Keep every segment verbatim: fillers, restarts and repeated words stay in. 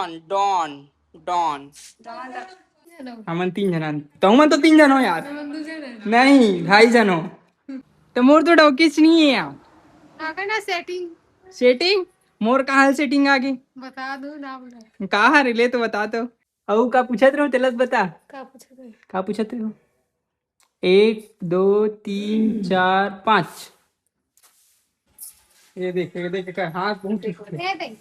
Don, don. हमन तीन झन आन। तुमन तो तीन झन हो यार। नहीं, ढाई झन हो। त मोर तो डौकीच नहीं है यार। का करना सेटिंग? सेटिंग? मोर कहाँ सेटिंग आ गे? बता दो ना, बोला। का हरे ले तो बता तो। अउ का पूछत रहो, तेला बता। का पूछत रहे? का पूछत रहो? एक, दो, तीन, चार, पाँच। ये देख, ये देख, एकर हाथ बहुत ठीक है। ये देख।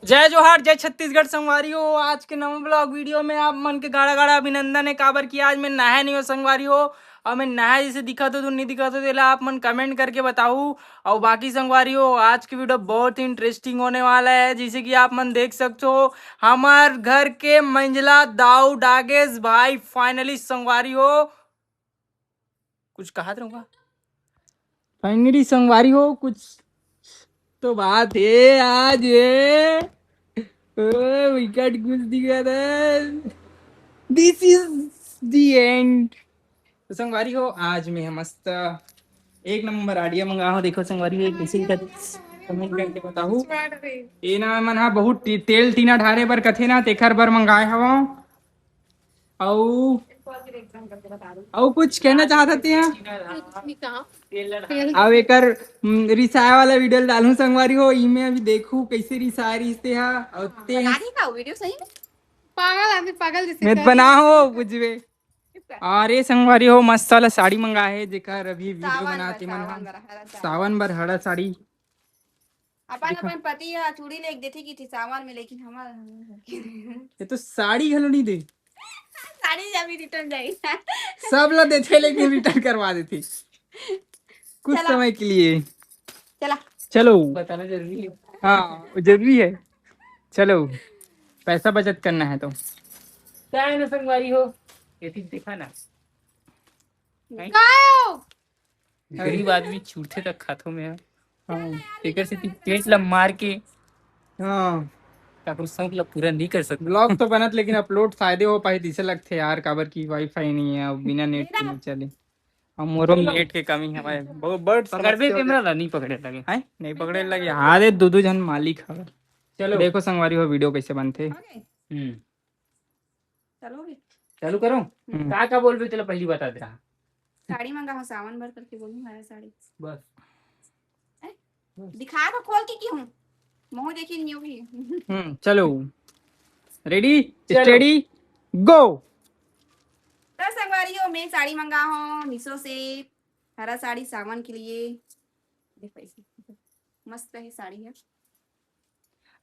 जय जोहार, जय छत्तीसगढ़ संगवारी हो। आज के नवा ब्लॉग वीडियो में आप मन के गाड़ा गाड़ा अभिनंदन है, काबर कि आज मैं नहाए नहीं हो संगवारी हो। और मैं नहाए जैसे दिखत हो तो नहीं दिखत हो, तेला आप मन कमेंट करके बताऊ। और बाकी संगवारी हो, आज की वीडियो बहुत ही इंटरेस्टिंग होने वाला है। जैसे कि आप मन देख सकते हो, हमार घर के मंझला दाऊ डागेश भाई फाइनली संगवारी हो कुछ कहा रहूंगा। फाइनली संगवारी हो, कुछ तो बात है आज ये। ओ, विकेट घुस दिया था। This is the end। तो संगवारी हो, आज मैं मस्त एक नंबर आइडिया मंगा हो। देखो संगवारी हो, कैसे लिखा, कमेंट करके बताओ। ये ना मन हा बहुत टी-, तेल टीना ढारे बर कथे ना, तेखर बर मंगाए हवा। अउ अउ कुछ कहना चाहत हते हैं? कुछ नहीं कहा। अउ एकर, हम्म, रिसाए वाला वीडियो डालूं संगवारी हो, इमे अभी देखू कैसे रिसाए रिसते हा। अउ ते लगा दी का वीडियो सही में? पागल आदमी, पागल जैसे मैं कर बना रहे हो हैं। बुझबे। अरे संगवारी हो, मस्त वाला साड़ी मंगा है, जेकर अभी वीडियो सावन बनाते बर, मन सावन हा। बर, हरा साड़ी। सावन बर हरा साड़ी। अपन, देखा। अपन पति ह चूड़ी लेके देथे कि थे सावन में, लेकिन हमार ये तो साड़ी घलो नहीं दे। साड़ी अभी रिटर्न जाई। सब ला देथे, लेकिन रिटर्न करवा देथे। कुछ चला। समय के लिए। चला। चलो। बताना जरूरी है। हाँ, वो जरूरी है। चलो, पैसा बचत करना है तो। क्या है ना संगवारी हो, ये चीज देखा ना। काय हो? गरीब आदमी छूटथे तक खाथो में। हाँ। एकर सेती पेट ला मार के हाँ। काकरो शौक ला पूरा नहीं कर सकते। ब्लॉग तो बनत, लेकिन अपलोड शायदे हो पाही, जैसे लगथे यार, काबर की वाईफाई नहीं है, अब बिना नेट के नहीं चले। अब मोरो में नेट के कमी है भाई, बहुत बड़ पकड़बे समस्या हो कैमरा जाए। ला नहीं पकड़े लगे। हैं? नहीं पकड़े लगे। हाँ रे, दो दो झन मालिक हवे। चलो। देखो संगवारी हो, वीडियो कैसे बनथे। हम्म। चलो भी। चालू करो। हम्म। का का बोलबे, तेला पहली बता दे। साड़ी मंगा हो सावन भर करके बोलूं, हरा साड़ी। बस। हैं? बस। दिखा तो खोल के क्यों? मुंह देखी नहीं होगी। हम्म, चलो। रेडी, चलो। स्टेडी, गो। तो संगवारी हो, मैं साड़ी मंगा हूँ मीशो से, हरा साड़ी सावन के लिए। देखो ऐसे, मस्त है साड़ी है।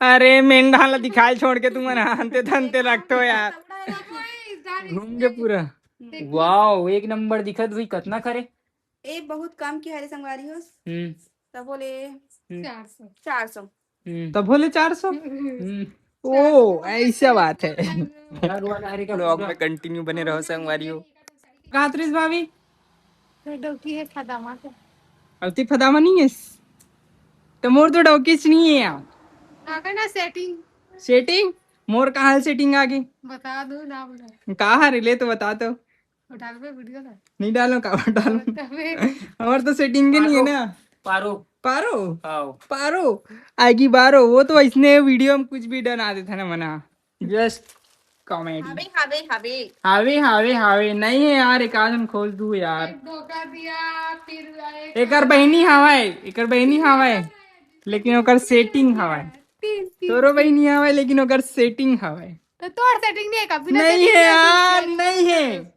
अरे, मेंढा ला दिखाए छोड़ के तुमन हंते धंते रखतो यार। घूम के पूरा। वाओ, एक नंबर दिखत हुई, कतना करे? ए, बहुत कम के हरे संगवारी हो। हम्म। तब बोले हम्म। चार सौ। हम्म। तब बोले चार सौ? हम्म। ओ, ऐसा बात है। चार सौ। ब्लॉग में कंटिन्यू बने रहो संगवारी हो। कहाँ त्रिस भाभी? तो डौकी है फदामा के। अउ ती फदामा नहीं है? तो मोर तो डौकीच नहीं है यार। का करना सेटिंग? सेटिंग? मोर कहाँ सेटिंग आ गई? बता दो ना बोला। कहाँ रे ले तो बता तो। डालबे वीडियो ना। नहीं डालो, का डालो? तबे। हमार तो सेटिंग के नहीं है ना। पारो। पारो? आओ। पारो? आगी बारो, वो तो इसने वीडियो में कुछ भी डना देता ना मना। Just comedy. हावे, हावे, हावे। हावे, हावे, हावे। नहीं है यार, एक आध हम खोज दू यार। एक धोखा दिया, फिर एक एकर बहिनी हवय, एकर बहिनी हवय, लेकिन ओकर सेटिंग हवय। तीन, तीन, तोरो तीन। बहिनी हवय, लेकिन ओकर सेटिंग हवय। तो तोर सेटिंग नहीं है, कभी ना नहीं सेटिंग है किया, यार, कुछ नहीं है।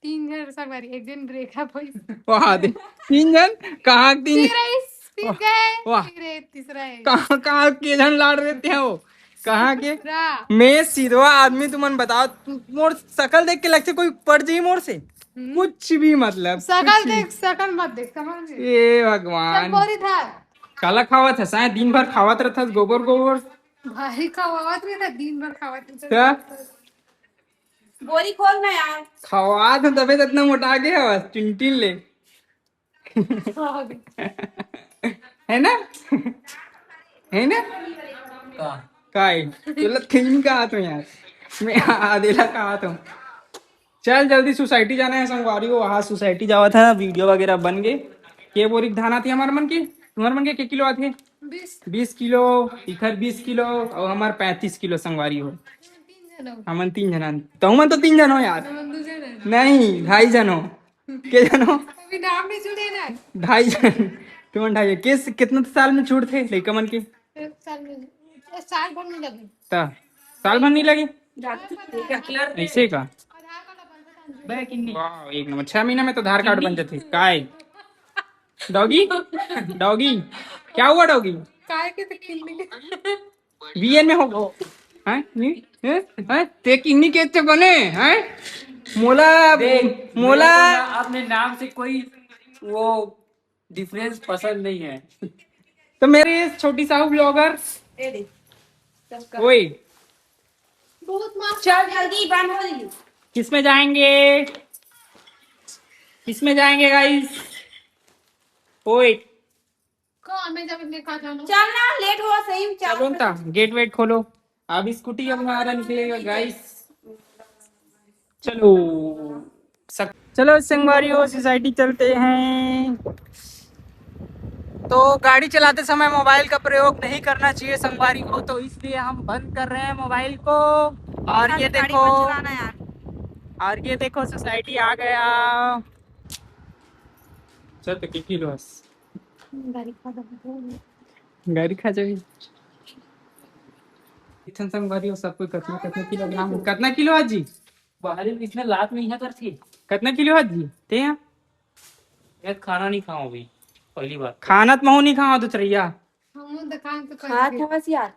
तीन झन संगवारी, एक दिन ब्रेकअप होइस। वाह, दे। तीन झन? कहाँ तीन? फिर आइस, फिर वाह, गए, वाह। फिर ये तीसरा है। कहाँ, कहाँ के झन लाड़ रहे थे वो? कहाँ के? तीसरा। मैं सीधवा आदमी, तुमन बताओ, तु-, मोर सकल देख के लगथे कोई पड़ जाई मोर से। हम्म। कुछ भी मतलब, सकल कुछ भी। देख, सकल मत देख, समझ गए? ए भगवान। सब बोरी था। काला खावत हस, साय दिन भर खावत रहथस, गोबर गोबर। भाई खावत रहता, दिन भर खावत रहता। क्या? बोरी खोल ना यार। खवात हस तबे तो इतना मोटा गे हवस, टिन टिन ले। है ना? है ना? का? काय? तोला खिन कहा तो यार। मैं आदेला कहा तो। चल जल्दी सोसाइटी जाना है संगवारी हो, वहाँ सोसाइटी जावा था, वीडियो वगैरह बन गए। के बोरी धान आती हमारे मन की, तुम्हारे मन के, के किलो आती है? बीस किलो, इखर बीस किलो, अउ हमर पैंतीस किलो संगवारी हो। तीन झन हो। हमन तीन झन हन। तहु मन तो तीन झन हो यार। हमन दू झन हन। नहीं, ढाई झन हो। के झन हो? अभी नाम नहीं सुने ना। ढाई झन। तुमन ढाई झन। किस, कितना साल में छूटथे लइका मन के? एक साल में, एक साल भर नहीं लगे। त साल भर नहीं लगे? ऐसे का? वाह, एक नंबर। छह महीना में तो आधार कार्ड बन जाथे। काय? डॉगी? डॉगी? क्या हुआ डॉगी? काय के तो किन्नी के। वीएन में हो। हैं? नहीं? हैं? हैं? ते किन्नी के ते बने? हैं? मोला, देख, मोला मेरे को ना अपने नाम से कोई वो डिफरेंस पसंद नहीं है। तो मेरे छोटी साहू ब्लॉगर, ए दे, चस्का। ओए, बहुत मस्त। चल जल्दी बंद हो जल्दी। किसमें जाएंगे? किसमें जाएंगे गाइस? ओए, को हमें जब देखा जानो। चल ना, लेट हुआ सही में, चल। चलो ना, गेट वेट खोलो। अब स्कूटी अब हमारा निकलेगा गाइस। चलो, सक-, चलो संगवारी हो, सोसाइटी चलते हैं। तो गाड़ी चलाते समय मोबाइल का प्रयोग नहीं करना चाहिए संगवारी हो, तो इसलिए हम बंद कर रहे हैं मोबाइल को। और ये गाड़ी देखो, मत चलाना यार। और ये देखो, सोसाइटी आ गया। चल तो किकी लो बस। गाड़ी खा जाओ। गाड़ी खा जाओ। इथन संगवारी हो, सब कोई कतना, कतना किलोग्राम, कतना किलो आज जी? बाहर में इसमें लात नहीं है करती। कतना किलो आज जी? ते यहाँ? मैं खाना नहीं खाऊं अभी, पहली बार। खाना तो महू नहीं खाऊं, दूसरैया। हम दुकान तो खात हवस यार,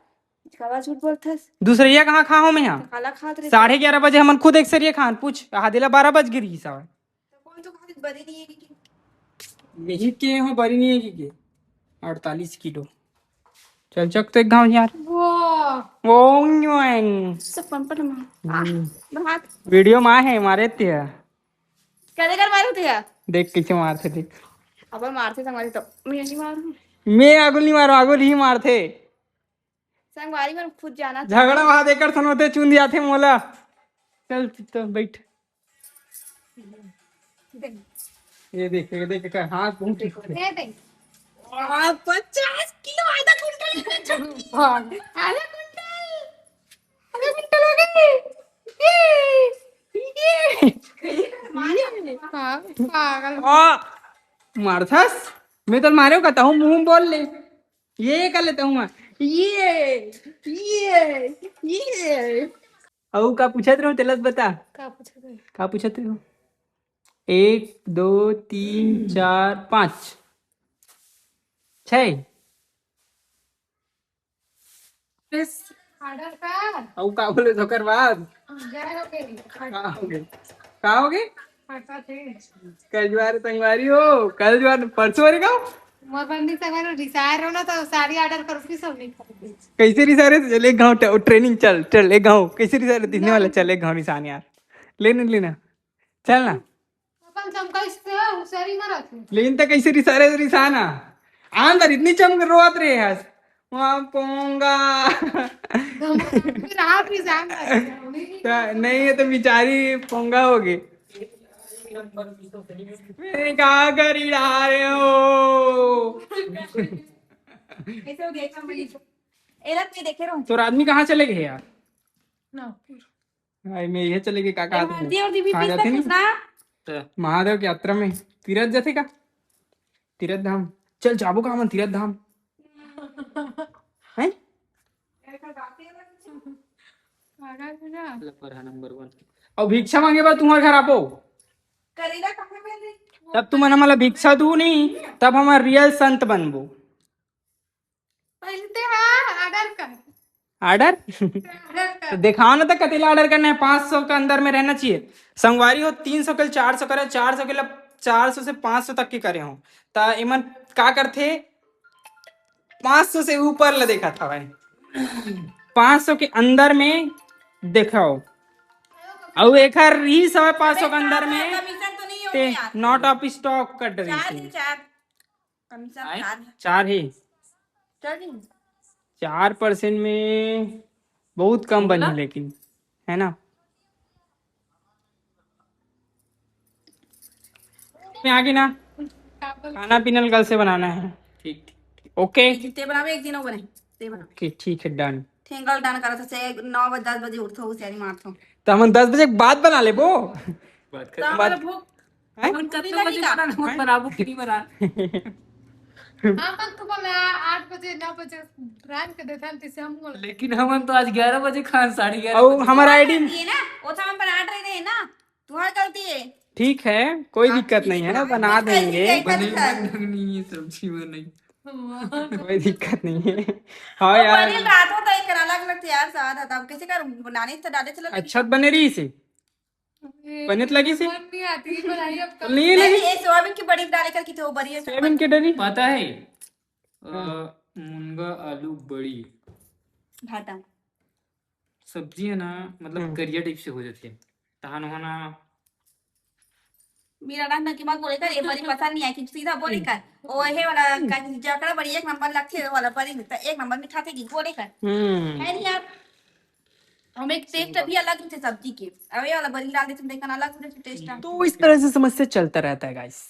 काबर झूठ बोलथस? दूसरैया कहाँ खाऊं मैं यहाँ? तो काला खात रहे? साढ़े ग्यारह बजे हमन खुद एक सरिया खान, पूछ, आहा देला बारह बज गिरी सावे। तो कौन तो खाली बरी नहीं है कि? यही के हो, बरी नहीं है कि के? अड़तालीस किलो। चल चक तो एक घाव यार। वो वो न्यूएन। सब पंपट में। हम्म। भात। वीडियो में है, मारे ते। क्या देकर मारे होते हैं? देख कैसे मारथे, देख। अब मारथे संगवारी तो मैं नहीं मारूं। मैं आगुल नहीं मारो, आगुल ही मारथे। संगवारी मन खुद जाना झगड़ा चाहिए। वहां देकर सन होते चुन दिया थे मोला। चल तो बैठ। ये देख, ये देख, का हाथ बहुत दे दे। आ, पचास किलो, आधा कुंटल इतना छोटा। आधा कुंटल, आधा कुंटल हो गए। ये, ये। हाँ, पागल। आ, मारथस, मैं तो मारे कहता हूँ, मुंह बोल ले। ये कर लेता हूँ मैं। ये, ये, ये। अउ का पूछत रहो, तेला बता। का पूछत रहे? का पूछत रहो? एक, दो, तीन, चार, पाँच, छः। ऑर्डर का? अउ का बोले तो ओकर बाद? जय हो गई। का हो गई? का हो गई? फटा थे। कल जुआर संगवारी हो, कल जुआर परसों रे गाँव। मोर बंदी संगवारी रिसार हो ना तो साड़ी ऑर्डर करो, फिर सब नहीं खरीदे। कैसे रिसारे? चल एक गाँव टे-, ट्रेनिंग चल, चल एक गाँव। कैसे रिसारे दिखने वाला? चल एक गाँव रिसान यार। लेने लेना। चल ना। अपन चमका इससे हुसरी में रखे। लेकिन त कैसे रिसारे रिसाना? आन दर इतनी चमक रोवत रहे हस। वहाँ पोंगा। फिर आप ही जान रहे हो। त नहीं, ये तो बेचारी पोंगा हो गई। मैं का करी रहा रहे हो? ऐसे हो गया, एक बार मैं एला तो देखे रहूं। तोर आदमी कहाँ चले गए यार? ना। भाई, मैं ये चले गए, का, ए, कहा महादेव जी भी कहाँ पीस जाते सकत नहीं? ना? महादेव की यात्रा में तीरथ जाते का? तीरथ धाम। चल, जाबो का हमन तीरथ धाम? हैं? लफर है नंबर वन। अउ भिक्षा मांगे बर तुम्हारे घर आबो। करेला कहाँ मिल रही? तब तुमन हमला भिक्षा दू नहीं, तब हमर रियल संत बनबो। पहले ते हाँ, ऑर्डर कर। ऑर्डर? ऑर्डर कर। तो दिखाओ ना, तो कतेला ऑर्डर करना है। पाँच सौ के अंदर में रहना चाहिए। संगवारी हो, तीन सौ के चार सौ करे, चार सौ के ल-, चार सौ से पाँच सौ तक के करे हो। त एमन का करथे, पाँच सौ से ऊपर ल देखत हवय, पाँच सौ के अंदर में देखाओ। अउ एखर रही सवय पाँच सौ के अंदर में, कमीशन तो नहीं होगी ते यार। Not of stock कट रही चार थी। दिन, चार। कमीशन आए? चार है। चार ही। चार दिन। चार परसेंट में बहुत कम बनी, लेकिन, है ना? मैं आगे ना, खाना पीना कल से बनाना है। ठीक, ठीक, ठीक। ओके। एक दिन ते बनावे, एक दिन वो बने, ते बना। ओके, ठीक है, डन। ठेंगल डन करत से नौ बजे, दस बजे उठो, होशियारी मारथो। तो हमन दस बजे के बाद बना लेबो। बात तो खत्म। हमारा भूख हैं? हमन भूख नहीं कतका बजे लगी का? बनाना, हमन बनाबो कि नहीं बना? हाँ, कल तो बोला आठ बजे, नौ बजे रात के देथन, तैसे हम बोला। लेकिन हमन तो आज ग्यारह बजे खान, साढ़े ग्यारह और बजे। हमारा आईडी ये ना, वो तो हम बना रहे हैं ना, तुम्हारी गलती है। ठीक है, कोई हाँ, दिक्कत ठीक नहीं है है। ना, बना कैसे देंगे। कैसे बने कैसे? बन नहीं है, सब्जी बनाई। कोई दिक्कत नहीं है। हाँ वो यार, पनीर रात होता है, एक अलग लगता है यार, स्वाद आता है। अब कैसे कर बनाने तो डाले चला अच्छा बने रही से। बने तो लगी से? मन नहीं आती है बनाई अब तो नहीं लगी। ये सोयाबीन की बड़ी डाले कर की तो वो बड़ी है। सोयाबीन के डरी। पता है, अ, मुनगा आलू बड़ी भाटा। सब्जी है ना, मतलब हम्म। करिया टाइप से हो जाती है। तहान होना मेरा रंग की मत बोले कर, ये बड़ी पसंद नहीं आई कि सीधा बोले कर। ओ हे वाला का जकड़ा बड़ी एक नंबर लगथे, वो वाला बड़ी में तो एक नंबर मिठाथे की बोले कर। हम्म। है नहीं यार, हम एक टेस्ट भी अलग थे सब्जी के। अब ये वाला बड़ी डाल देते देखना अलग से टेस्ट है। तो इस तरह से समस्या चलता रहता है गाइस।